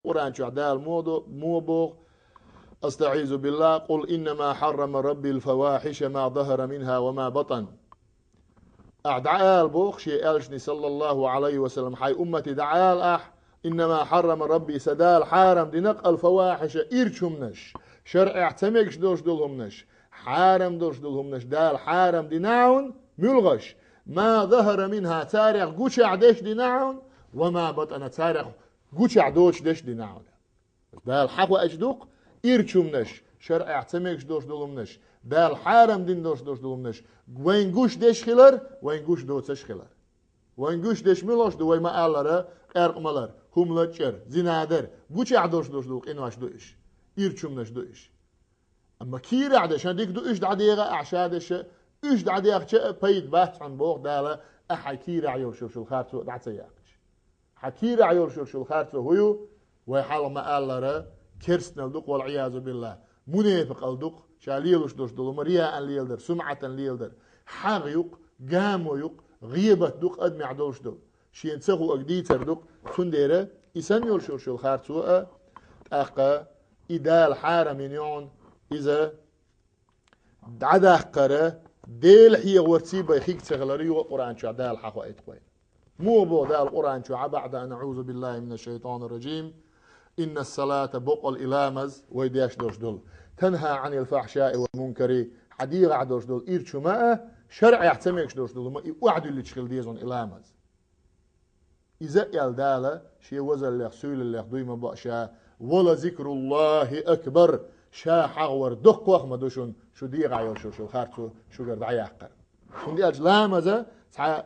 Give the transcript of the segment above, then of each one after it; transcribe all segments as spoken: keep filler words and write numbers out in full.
Къуръан чохь Дала мо до-, мо боху: «أستعيذ بالله، قل إنما حرم ربي الفواحش ما ظهر منها وما بطن». Ахь дӀаала боху шен элчане, саллаллаху Ӏалайхи ва саллам, хьайн уммате дӀаала ахь: «إنما حرم ربي», сан Дала хьарам дина-кх, «الفواحش», ирчу хӀуманаш, шарӀехь ца мегаш долуш долу хӀуманаш, хьарам долуш долу хӀуманаш Дала хьарам дина хьуна, муьлхаш, «ما ظهر منها», царех гучахь деш дина хьуна, «وما بطن», царех гучахь доцуш деш дина хьуна. Дала хьахоуьйтуш ду-кх ирчу хӀуманаш, шарӀехь ца мегаш долуш долу хӀуманаш, Дала хьарам дина долуш долуш долу хӀуманаш, вайн гуш деш хилар, вайн гуш доцуш хилар. Вайн гуш деш муьлхаш ду, вай ма-аллара, къаьркъа малар, хӀума лачкъар, зина дар, гучахь долуш долуш долу къинош ду уьш, ирчу хӀуманаш ду уьш. Амма кийрахь деш, хьан дика ду уьш дӀадегӀа, ахь ша деш, уьш дӀадехча а пайда бац хьуна, боху Дала, ахь хьайн кийрахь йолуш йолу харцо дӀа ца яьккхича. Хьан кийрахь йолуш йолу харцо хӀун ю? Вай хьалха ма-аллара, керстанал ду-кх, вал-Ӏиязу биллахӀ, мунепакъал ду-кх, ша лелош долуш долу хӀума рияан леладар, сумӀатан леладар, хьагӀ ю-кх, гамо ю-кх, гӀийбат ду-кх, адамехь долуш долу, шена ца хуург дийцар ду-кх. Цундела и санна йолуш йолу харцо а, тӀаккха и Дала хьарам йина ю хьуна, иза дӀадаккхара, Дела хьехорций бен хиг ца хилар ю-кх Къуръан чохь Дала хьахоуьйту вайна. Муха боху Дала Къуръан чохь, بعد أن أعوذ بالله من الشيطان الرجيم: «إن الصلاة», бакъдолу и ламаз, вай деш долуш долу, «تنهى عن الفحشاء والمنكر», хьан дегӀахь долуш долу ирчу хӀума а, шарӀехь ца мегаш долуш долу хӀума а, и охьадуьллуш хила деза хьуна и ламаз. Иза а аьлла Дала, шен возаллех, суьйлаллех дуй ма боу ша: «ولذكر الله أكبر», ша хьагӀ вар доккхох а ма ду шуна, шу дегӀахь йолуш йолу харцо шуьгара дӀаяккхар. ХӀунда аьлча ламаза цхьа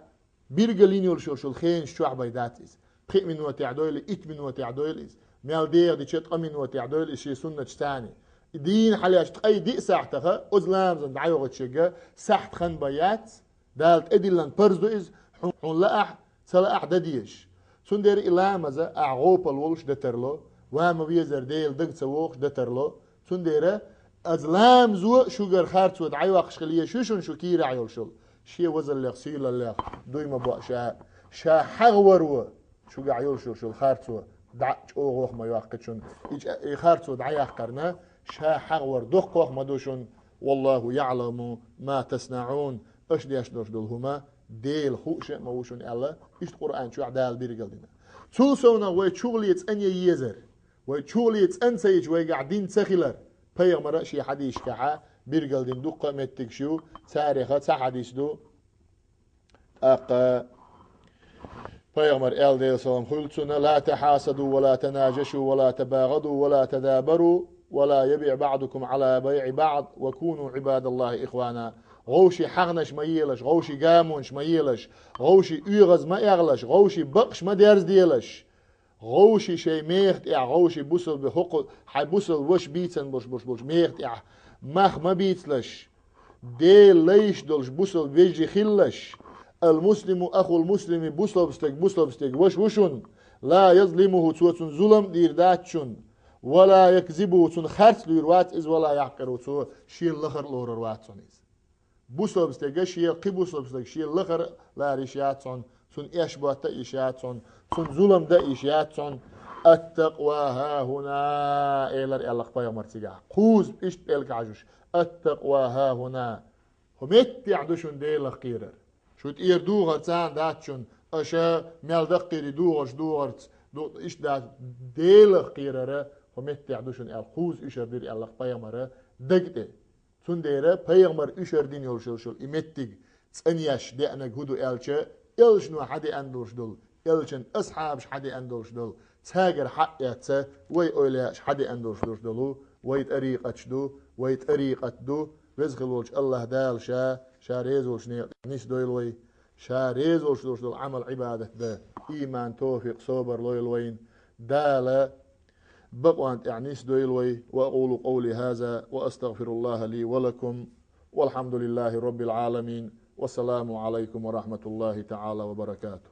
билгалйина йолуш йолу хенаш чохь бен дац иза. Пхи минотехь дойла, итт минотехь дойла иза. Мел дегӀа дича, ткъа минотехь дойла иза шен суннаташ царна. И дийна хьалаьцча ткъе диъ сахьтаха, оцу ламазан дӀайогӀучу шега сахьт хан бен яц, Дала тӀедиллина парз ду иза, хьуна лаахь, ца лаахь дан дезаш. Цундела и ламаза ахь гӀопал волуш дан тарло, ва ма везара Дела дага ца вогӀуш дан тарло. Цундела оцу ламазо шуьгара харцо дӀайоккхуш хила езаш ю шуна шу кийрахь йолуш йолу, шен возаллех, суьйлаллех дуй ма боу ша, ша хьагӀ вар ву, шуьгахь йолуш йолуш йолу харцо дӀа а чӀогӀох а ма йоккху шуна. И чӀа-, и харцо дӀаяккхарна, ша хьагӀ вар доккхох а ма ду шуна. «والله يعلم ما تصنعون». Аша деш долуш долу хӀума Дела хууш а ма ву шуна аьлла, иштта Къуръан чохь Дала билгалдина. Цул совнах вай чугӀале цӀан ян езар, вай чугӀале цӀан ца йича вайгахь дин ца хилар, пайхамара а шен хьадисашкахьа билгалдина дуккха а меттигаш ю, цареха цхьа хьадис ду. ТӀаккха пайхамара аьлла, Делан салам хуьлда цунна: «لا تحاسدوا ولا تناجشوا ولا تباغضوا ولا تدابروا ولا يبع بعضكم على بيع بعض وكونوا عباد الله إخوانا». Вовшийн хьагӀнаш ма елаш, вовшийн гамонаш ма елаш, вовшийн оьгӀаз ма эгӀалаш, вовшийн бакъаш ма дерзаделаш. Вовшийн шайн меха тӀехь, вовшийн бусалба хӀокху хьайн бусалба ваша бийцан болуш, болуш, болуш меха тӀехь мах ма бийцалаш. Делан лайш долуш бусалба вежарий хилалаш. «المسلم أخو المسلم», бусалба стаг бусалба стеган ваша ву шуна. «لا يظلمه», цо цунна зулам а дийр дац шуна. «ولا يكذبه», цунна харц луьйр вац иза. «ولا يحقره», цо шен лахар а лорур вац цунна иза. Бусалба стеган шен, кхин бусалба стеган шен лахар а лара йиш яц цунна, цунна эшботта а йиш яц цунна, цунна зулам дан а йиш яц цунна. «التقوى ها هنا», элира аьлла-кх пайхамара цигахь. Кхузза иштта пӀелг хьажош: «التقوى ها هنا». ХӀокху меттехь ду шуна Делах кхерар. Шу тӀера духар царна дац шуна, аша мел даккхийрий духарш духарца, ду-, иштта дац, Делах кхерара хӀокху меттехь ду шуна аьлла, кхузза уьшар дира аьлла-кх пайхамара даг тӀе. Цундела пайхамара уьшар дина йолуш йолуш йолу и меттиг цӀанъеш деанарг хӀун ду аьлча, элчано хьадеана долуш долу, элчан асхьабаша хьадеана долуш долу, цаьргара хьаэцна вай эвлаяаша хьадеана долуш долуш долу вай тӀарикъаташ ду, вай тӀарикъат ду. Веза хилла волчу АллахӀ Дала ша, ша реза волчу некъа тӀе нисдойла вай, ша реза волуш долуш долу Ӏамал-Ӏибадат дан ийман, товфикъ, собар лойла вайна. Дала бакъонна тӀехь нисдойла вай. وأقول قولي هذا وأستغفر الله لي ولكم. والحمد لله رب العالمين. والسلام عليكم ورحمة الله تعالى وبركاته.